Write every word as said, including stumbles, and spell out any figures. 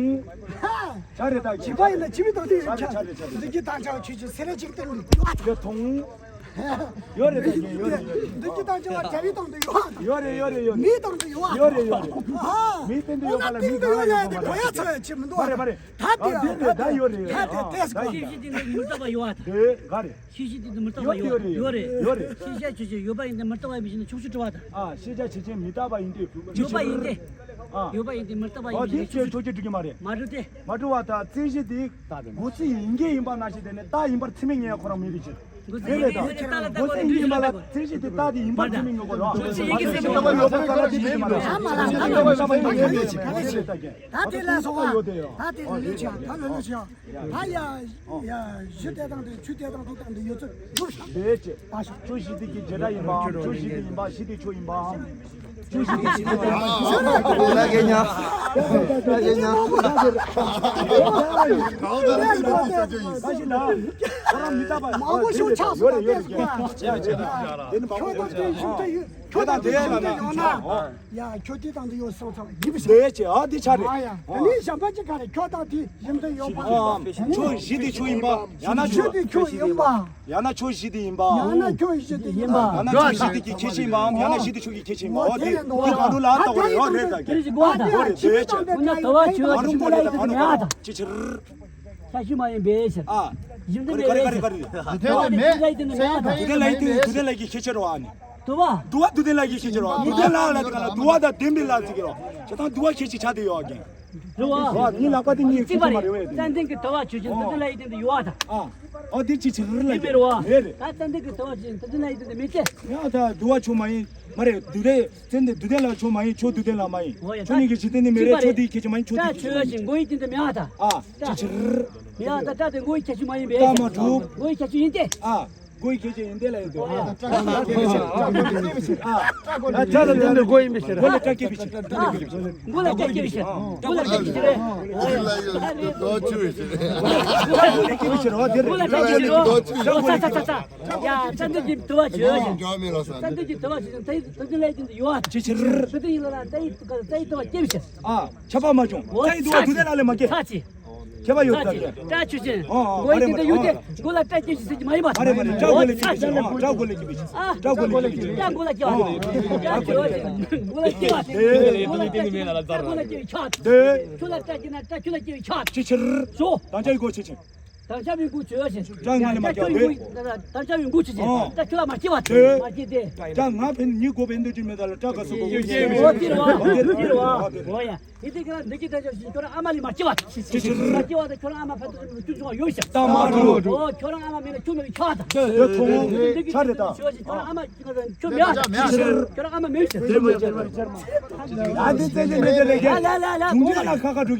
ཆ་རེད་ད། བྱིས་པ་ཡིན་ན་བྱིས་པའི་སྟེང་དུ་ཡོད་ཆ་རེད། ཆ་རེད། ཆ་རེད། འདི་གི་དང་ཆ་ཆུ་ཆུ་སེ་ར་ཅིག་སྟེང་དུ་ཡོད། ཡོད་མཐོང་། ཡོད་རེད་ད། ཡོད་རེད། ཡོད་རེད། འདི་གི་དང་ཆ་བ་རྒྱ་རི་སྟེང་དུ་ཡོད། ཡོད་རེད། ཡོད་རེད། ཡོད་རེད། མིའི་སྟེང་དུ་ཡོད། ཡོད་རེད། ཡོད་རེད། ཨ། མིའི་སྟེང་དུ་ཡོད་པ་ལ་མི་གང་ལ་ཡོད་པ་མ་རེད། གོ་ཡ་ཚོ་ཡ་ཆེ་མི་འདུག་མ་རེད། མ་རེད། ད་དེ་ཡང་ད་དེ་ཡོད་རེད། ད་དེ་ཡང་ཏེས་གོ། ཤེས་བཞིན་དེ་མི་རྟག་པ་ཡོད་ཨ། དེ་ག་རེད། ཤེས་བཞིན་དེ་མི་རྟག་པ་ཡོད། ཡོད་རེད། ཡོད་རེད། ཡོད་རེད། ཤེས་བྱ་ཆོས་ཅན། ཡོད་པ་ཡིན་ཏེ་མི་རྟག་པ་ཡིན་པའི་ཕྱིར་ན། ཕྱོགས་ཆོས་དྲི་བ་དང་། ཨ། ཤེས་བྱ་ཆོས་ཅན། མི་རྟག་པ་ཡིན་ཏེ། ཡོད་པ་ཡིན་ཏེ། ཨ། ཡོད་པ་ཡིན་ཏེ་མི་རྟག་པ་ཡིན་པའི་ཕྱིར་ན། ཕྱོགས་ཆོས་དྲི་བ། ཨ། དེ་ཕྱོགས་ཆོས་དྲི་གི་མ་རེད། མ་གྲུབ་སྟེ། མ་གྲུབ་པ་དང་། བཙན་གཞི་དེ་མགོ་ཚིག་ཡིན་གྱི་ཡིན་པ་ནང་བཞིན། དེ་ནི་རྟགས་ཡིན་པར་ཚད་མས་ངེས་ཡ་ཁོ་རང་མེད་པའི་ཕྱིར། མགོ་ཚིག་ཡིན་གྱི་ཡིན་པ་ལ་བཙན་གཞི་དེ་རྟགས་དེ་ཡིན་པར་ཚད་མས་ངེས་དགོས་རེད། མ་གྲུབ་པ་ཡོད་པ་ག་ལ་དེ་ཡིན་པ་རེད། མ་གྲུབ་པ་ཡོད་པ་ག་ལ་དེ་ཡིན་པ་རེད། ད་དེ་ལ་སོགས་པ། ད་དེ་ལ་ལོས་བྱ། ད་ལ་ལོས་བྱ། ད་ཡ་ཡ་གཞི་དེ་དང་དེ་ཆོས་དེ་དང་དེ་དང་དེ་ཡོད་ཚད་སྒྲུབ་བྱ། དེ་ཅི། ད་ཤོག་ཆོས་གཞི་དེ་གི་བྱེ་བྲག་ཡིན་པའམ། ཆོས་གཞི་དེ་ཡིན་པ། གཞི་དེ་ཆོས་ཡིན་པའམ། ཆོས་གཞི་དེ་གཞི་དེ་ཡིན་པ། ད་གེ་ཉ། ད་གེ་ཉ། ད་གཞི་ལ་ཁོ་རང་མི་རྟག་པ་མང་པོ་ཞིག་ཆགས་སོང་། ཡོད་རེད། ཡོད་རེད། ཡ་ཡ། དེ་ནི་མང་པོ་ཡོད་རེད། ཁྱོད་དང་དེ་ཡོད་ན། ཡ། ཁྱོད་དེ་དང་དེ་ཡོད་སོང་ཙང་ཡིན་པ་ཞིག་དེ་ཅི། ཨ། དེ་ཆ་རེད། ཨ་ཡ། དེ་ནས་གཞན་པ་ཅིག་ག་རེ། ཁྱོད་དང་དེ་གཞི་དེ་ཡོད་པ། ཨ། ཆོས་གཞི་དེ་ཆོས་ཡིན་པ། ཡང་ན་ཆོས་དེ་ཆོས་ཡིན་པ། ཡང་ན་ཆོས་གཞི་དེ་ཡིན་པ། ཡང་ན་ཆོས་གཞི་དེ་ཡིན་པ། ཡང་ན་ཆོས་གཞི་དེ་གི་ཁྱད་ཆོས་ཡིན་པའམ། ཡང་ན་གཞི་དེ་ཆོས་ཀྱི་ཁྱད་ཆོས་ཡིན་པ། འོ་དེ་དེ་ག་རུ་ལ་ལྟ་བ་ཡོད་རེད་ད། དེ་རེད་ཅི། འོ་དེ་དེ་ཅི། ཁོ་ན་ལྟ་བ་ཆོས་གཞི་དེ་ལ་ཡིན་པ་མེད་ད། ཅི་ཕྱིར། ཁྱད་ཆོས་མ་ཡིན་པའི་ཕྱིར། ཨ། གཞི་དེ་མེད་པའི་ཕྱིར། དུ་བ་དུ་ལྡན་ལ་ཡིན་ཏེ་དུ་ལྡན་ལ་ཡི་ཁྱད་ཆོས་རེད་བ། ཨ་ནི། དུ་བ། དུ་བ་དུ་ལྡན་ལ་ཡི་ཁྱད་ཆོས་རེད་བ། དུ་ལྡན་ལ་ལ་དེ་ག་ལ། དུ་བ་དང་ལྡན་པའི་ལ་ཟེར་གི་རེད་བ། བྱས་ཙང་དུ་བ་ཁྱད་ཆོས་ཆགས་བསྡད་ཡོད་ཀྱང་། རེད་བ། ཨ། ངའི་ལག་པ་དེ་གཉིས་གཅིག་པ་ཁྱད་ཆོས་མ་རེད། རེད་བས་དེ། ཙན་དན་གྱི་དུ་བ་ཆོས་ཅན། དུ་ལྡན་ལ་ཡི་སྟེང་དུ་ཡོད་པ་དང་། ཨ། ཨ། དེ་ཅི་ཕྱིར་ལ་ཡི་སྟེང་དུ་མེད་རེད་བ། མེད་རེད། ད་ཙན་དན་གྱི་དུ་བ་ཆོས་ཅན། དུ་ལྡན་ལ་ཡི་སྟེང་དུ་མེད་ཅེ། ཡང་ད་དུ་བ་ཆོས་མ་ཡིན། མ་རེད། དུ་ལྡན། ཙན་དན་དུ་ལྡན་ལ་ཆོས་མ་ཡིན། ཆོས་དུ་ལྡན་ལ་མ་ཡིན། འོ་ཡ། ཆོས་ཉིད་ཀྱི་གཞི་རྟེན་ནི་མེད་རེད། ཆོས་དེའི་ཁྱད་ཆོས་མ་ཡིན། ཆོས་དེ་ཆོས་ཅན། མགོ་ཡི་སྟེང་དུ་མེད་པ་དང་། ཨ། ཅི་ཕྱིར། མེད་པ་དང་། སྒྲ་དེ་མགོ་ཡི་ཁྱད་ཆོས་མ་ཡིན་པས། རྟགས་མ་གྲུབ། མགོ་ཡི་ཁྱད་ཆོས་ཡིན་ཏེ། ཨ། མགོ་ཡི་ཁྱད་ཆོས་ཡིན་ཏེ་ལ་ཡོད་དོ། འོ་ཡ། ཨ། སྒྲ་དང་ལྡན་པའི་མགོ་ཡིན་པའི་ཕྱིར། མགོ་ལ་སྒྲ་སྐྱེས་པའི་ཕྱིར། མགོ་ལ་སྒྲ་སྐྱེས་པའི་ཕྱིར། མགོ་ལ་སྒྲ་སྐྱེས་པའི་ཕྱིར། མགོ་ལ་སྒྲ་སྐྱེས་པའི་ཕྱིར། འོ་དེ་རེད། མགོ་ལ་སྒྲ་སྐྱེས་པའི་ཕྱིར། འོ་ཚ་ཚ་ཚ་ཚ། ཡ། ཙན་དན་གྱི་དུ་བ་ཆོས་ཅན། ཙན་དན་གྱི་དུ་བ་ཆོས་ཅན། ད་ཡི་དུ་ལྡན་ལ་ཡི་སྟེང་དུ་ཡོད་པ། ཅི་ཕྱིར། དུ་ལྡན་ཡིན་ལ་ན་ད་ཡི་དུ་ད་ཡི་དུ་བ་སྐྱེ་བའི་ཕྱིར། ཨ། ཁྱབ་པ་མ་བྱུང་། འོ་ད་ཡི་དུ་བ་དུ་ལྡན་ལ་ལས་མ་སྐྱེ། ཚ་ཅི། ཁྱད་པར་ཡོད་ད། སྒྲ་ཆོས་ཅན། ཨ། མགོ་ཡི་སྟེང་དུ་ཡོད་དེ་མགོ་ལ་སྒྲ་སྐྱེ་ཞིང་ཟེར་གྱི་མ་ཡིན་པ། མ་རེད་མ་རེད། སྒྲ་མགོ་ལ་སྐྱེ་བའི་ཕྱིར། སྒྲ་མགོ་ལ་སྐྱེ་བའི་ཕྱིར། སྒྲ་མགོ་ལ་སྐྱེ་བའི་ཕྱིར། སྒྲ་མགོ་ལ་སྐྱེ་བ། སྒྲ་མགོ་ལ་སྐྱེ་བ། མགོ་ལ་སྐྱེ་བའི་ཕྱིར། སྒྲ་མགོ་ལ་སྐྱེ་བའི་ཕྱིར། ཆོས་ལ་སྒྲ་སྐྱེ་ན་སྒྲ་ཆོས་ལ་སྐྱེ་བའི་ཕྱིར། སོ། དང་ཆ་ཡི་མགོ་ཆོས་ཅན། དང་ཆ་ཡི་མགོ་ཆོས་ཅན། སྒྲ་ང་ལས་མ་སྐྱེ་བ། དང་ཆ་ཡི་མགོ་ཆོས་ཅན། སྒྲ་ཁྱོད་ལ་མ་སྐྱེ་བ། མ་སྐྱེ་སྟེ། སྒྲ་ང་ཕན་ཉིད་མགོ་ཕན་འདོད་ཀྱི་མེད་ད་ལ་སྒྲ་ག་སོ་མགོ་ཆོས་ཅན། འོ་དེ་རེད་བ། འོ་ཡ། ཡིན་ཏེ་ཁྱོད་རང་འདི་ཀྱི་དང་ཆ་ཡི་ཁྱོད་རང་ཨ་མ་ལས་མ་སྐྱེ་བ། ཅི་ཕྱིར། མ་སྐྱེ་བ་དང་ཁྱོད་རང་ཨ་མ་ཕན་ཚུན་ལ་ཅུང་ཆུང་བ་ཡོད་ཤག་ད་མ་འགྲོ། འོ་ཁྱོད་རང་ཨ་མ་མེད་ན་ཁྱོད་མེད་པའི་ཆ་དང་། དེ་མཐོང་། འདི་ཀྱི་ཆ་རེད་ད། ཁྱོད་རང་ཨ་མ་ཁྱོད་མེད་པ། ཅི་ཕྱིར། ཁྱོད་རང་ཨ་མ་མེད་ཤག་ཨ་འདི་ཙན་དན་ལས་དེ་ལས་ཀྱི། ལ་ལ་ལ་ལ། ལ་ལ་ལ། ཁ་ཁ་འགྲོ།